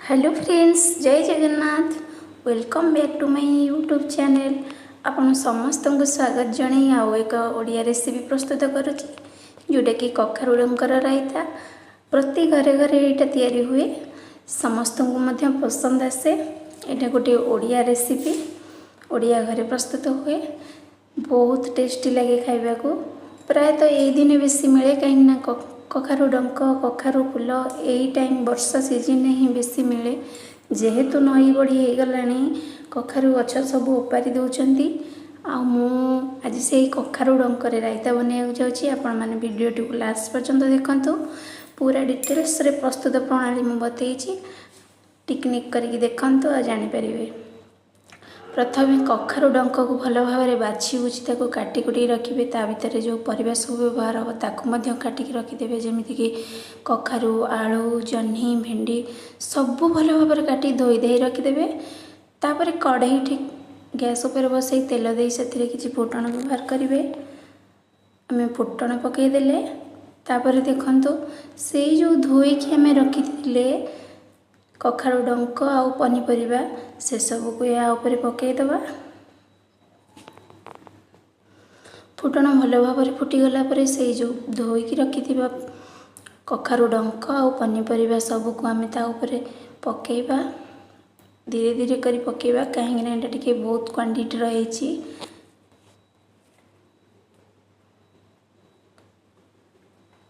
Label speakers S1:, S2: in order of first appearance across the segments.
S1: Hello friends, ଜୟ Jagannath. Welcome back to my YouTube channel. ଆପଣ ସମସ୍ତଙ୍କୁ ସ୍ୱାଗତ ଜଣାଇ ଆଉ ଏକ ଓଡ଼ିଆ ରେସିପି ପ୍ରସ୍ତୁତ କରୁଛି, ଯେଉଁଟାକି କଖାରୁ ଡଙ୍କର ରାଇତା। ପ୍ରତି ଘରେ ଘରେ ଏଇଟା ତିଆରି ହୁଏ, ସମସ୍ତଙ୍କୁ ମଧ୍ୟ ପସନ୍ଦ ଆସେ। ଏଇଟା ଗୋଟିଏ ଓଡ଼ିଆ ରେସିପି, ଓଡ଼ିଆ ଘରେ ପ୍ରସ୍ତୁତ ହୁଏ। ବହୁତ ଟେଷ୍ଟି ଲାଗେ ଖାଇବାକୁ। ପ୍ରାୟତଃ ଏଇ ଦିନେ ବେଶୀ ମିଳେ, କାହିଁକିନା କଖାରୁ ଡଙ୍କ, କଖାରୁ ଫୁଲ ଏଇ ଟାଇମ୍ ବର୍ଷା ସିଜିନ୍ରେ ହିଁ ବେଶୀ ମିଳେ। ଯେହେତୁ ନଈ ବଢ଼ି ହେଇଗଲାଣି, କଖାରୁ ଗଛ ସବୁ ଓପାରି ଦେଉଛନ୍ତି। ଆଉ ମୁଁ ଆଜି ସେଇ କଖାରୁ ଡଙ୍କରେ ରାଇତା ବନେଇବାକୁ ଯାଉଛି। ଆପଣମାନେ ଭିଡ଼ିଓଟିକୁ ଲାଷ୍ଟ ପର୍ଯ୍ୟନ୍ତ ଦେଖନ୍ତୁ। ପୁରା ଡିଟେଲ୍ସରେ ପ୍ରସ୍ତୁତ ପ୍ରଣାଳୀ ମୁଁ ବତେଇଛି। ଟିକିନିଖି କରିକି ଦେଖନ୍ତୁ ଆଉ ଜାଣିପାରିବେ। ପ୍ରଥମେ କଖାରୁ ଡଙ୍କକୁ ଭଲ ଭାବରେ ବାଛି ବୁଛି ତାକୁ କାଟି କୁଟିକି ରଖିବେ। ତା ଭିତରେ ଯେଉଁ ପରିବା ସବୁ ବ୍ୟବହାର ହେବ, ତାକୁ ମଧ୍ୟ କାଟିକି ରଖିଦେବେ। ଯେମିତିକି କଖାରୁ, ଆଳୁ, ଜହ୍ନି, ଭେଣ୍ଡି ସବୁ ଭଲ ଭାବରେ କାଟି ଧୋଇ ଧାଇ ରଖିଦେବେ। ତାପରେ କଢ଼େଇ ଠିକ୍ ଗ୍ୟାସ୍ ଉପରେ ବସାଇ ତେଲ ଦେଇ ସେଥିରେ କିଛି ଫୁଟଣ ବ୍ୟବହାର କରିବେ। ଆମେ ଫୁଟଣ ପକାଇଦେଲେ। ତାପରେ ଦେଖନ୍ତୁ, ସେଇ ଯେଉଁ ଧୋଇକି ଆମେ ରଖିଥିଲେ କଖାରୁ ଡଙ୍କ ଆଉ ପନିପରିବା, ସେସବୁକୁ ଏହା ଉପରେ ପକାଇଦେବା। ଫୁଟଣ ଭଲ ଭାବରେ ଫୁଟିଗଲା ପରେ ସେଇ ଯେଉଁ ଧୋଇକି ରଖିଥିବା କଖାରୁ ଡଙ୍କ ଆଉ ପନିପରିବା ସବୁକୁ ଆମେ ତା ଉପରେ ପକାଇବା। ଧୀରେ ଧୀରେ କରି ପକାଇବା, କାହିଁକିନା ଏଇଟା ଟିକେ ବହୁତ କ୍ୱାଣ୍ଟିଟିର ହେଇଛି।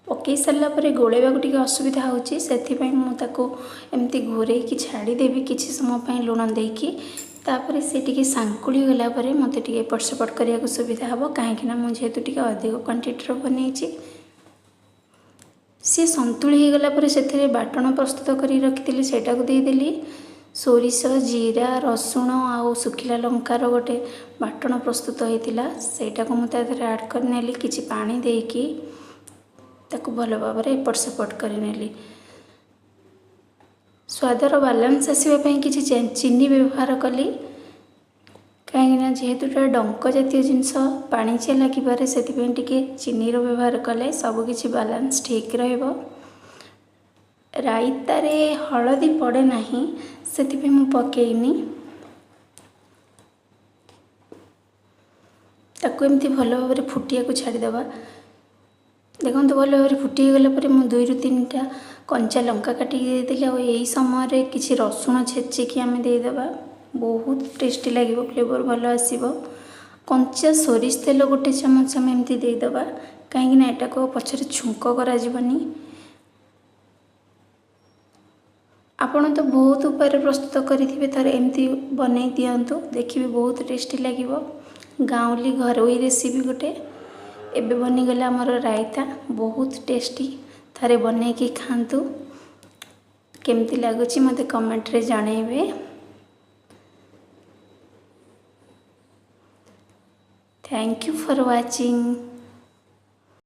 S1: ପକାଇ ସାରିଲା ପରେ ଗୋଳେଇବାକୁ ଟିକେ ଅସୁବିଧା ହେଉଛି, ସେଥିପାଇଁ ମୁଁ ତାକୁ ଏମିତି ଘୋରେଇକି ଛାଡ଼ିଦେବି କିଛି ସମୟ ପାଇଁ ଲୁଣ ଦେଇକି। ତାପରେ ସେ ଟିକେ ସାଙ୍କୁଳି ଗଲା ପରେ ମୋତେ ଟିକେ ଏପଟ ସେପଟ କରିବାକୁ ସୁବିଧା ହେବ, କାହିଁକିନା ମୁଁ ଯେହେତୁ ଟିକେ ଅଧିକ କ୍ୱାଣ୍ଟିଟିର ବନେଇଛି। ସିଏ ସନ୍ତୁଳି ହେଇଗଲା ପରେ ସେଥିରେ ବାଟଣ ପ୍ରସ୍ତୁତ କରି ରଖିଥିଲି, ସେଇଟାକୁ ଦେଇଦେଲି। ସୋରିଷ, ଜିରା, ରସୁଣ ଆଉ ଶୁଖିଲା ଲଙ୍କାର ଗୋଟେ ବାଟଣ ପ୍ରସ୍ତୁତ ହେଇଥିଲା, ସେଇଟାକୁ ମୁଁ ତା ଦେହରେ ଆଡ଼୍ କରିନେଲି। କିଛି ପାଣି ଦେଇକି ତାକୁ ଭଲ ଭାବରେ ଏପଟ ସେପଟ କରିନେଲି। ସ୍ୱାଦର ବାଲାନ୍ସ ଆସିବା ପାଇଁ କିଛି ଚିନି ବ୍ୟବହାର କଲି, କାହିଁକିନା ଯେହେତୁ ଏଇଟା ଡଙ୍କ ଜାତୀୟ ଜିନିଷ, ପାଣିଚିଆ ଲାଗିପାରେ, ସେଥିପାଇଁ ଟିକେ ଚିନିର ବ୍ୟବହାର କଲେ ସବୁକିଛି ବାଲାନ୍ସ ଠିକ୍ ରହିବ। ରାଇତାରେ ହଳଦୀ ପଡ଼େ ନାହିଁ, ସେଥିପାଇଁ ମୁଁ ପକେଇନି। ତାକୁ ଏମିତି ଭଲ ଭାବରେ ଫୁଟିବାକୁ ଛାଡ଼ିଦେବା। ଦେଖନ୍ତୁ, ଭଲ ଭାବରେ ଫୁଟିଗଲା ପରେ ମୁଁ 2ରୁ 3ଟା କଞ୍ଚା ଲଙ୍କା କାଟିକି ଦେଇଦେଲି। ଆଉ ଏଇ ସମୟରେ କିଛି ରସୁଣ ଛେଚିକି ଆମେ ଦେଇଦେବା, ବହୁତ ଟେଷ୍ଟି ଲାଗିବ, ଫ୍ଲେଭର୍ ଭଲ ଆସିବ। କଞ୍ଚା ସୋରିଷ ତେଲ ଗୋଟେ ଚାମଚ ଆମେ ଏମିତି ଦେଇଦେବା, କାହିଁକିନା ଏଟାକୁ ଆଉ ପଛରେ ଛୁଙ୍କ କରାଯିବନି। ଆପଣ ତ ବହୁତ ଉପାୟରେ ପ୍ରସ୍ତୁତ କରିଥିବେ, ଥରେ ଏମିତି ବନେଇ ଦିଅନ୍ତୁ, ଦେଖିବେ ବହୁତ ଟେଷ୍ଟି ଲାଗିବ। ଗାଉଁଲି ଘରୋଇ ରେସିପି ଗୋଟେ। ଏବେ ବନିଗଲା ଆମର ରାଇତା, ବହୁତ ଟେଷ୍ଟି। ଥରେ ବନେଇକି ଖାଆନ୍ତୁ, କେମିତି ଲାଗୁଛି ମୋତେ କମେଣ୍ଟରେ ଜଣେଇବେ। Thank you for watching.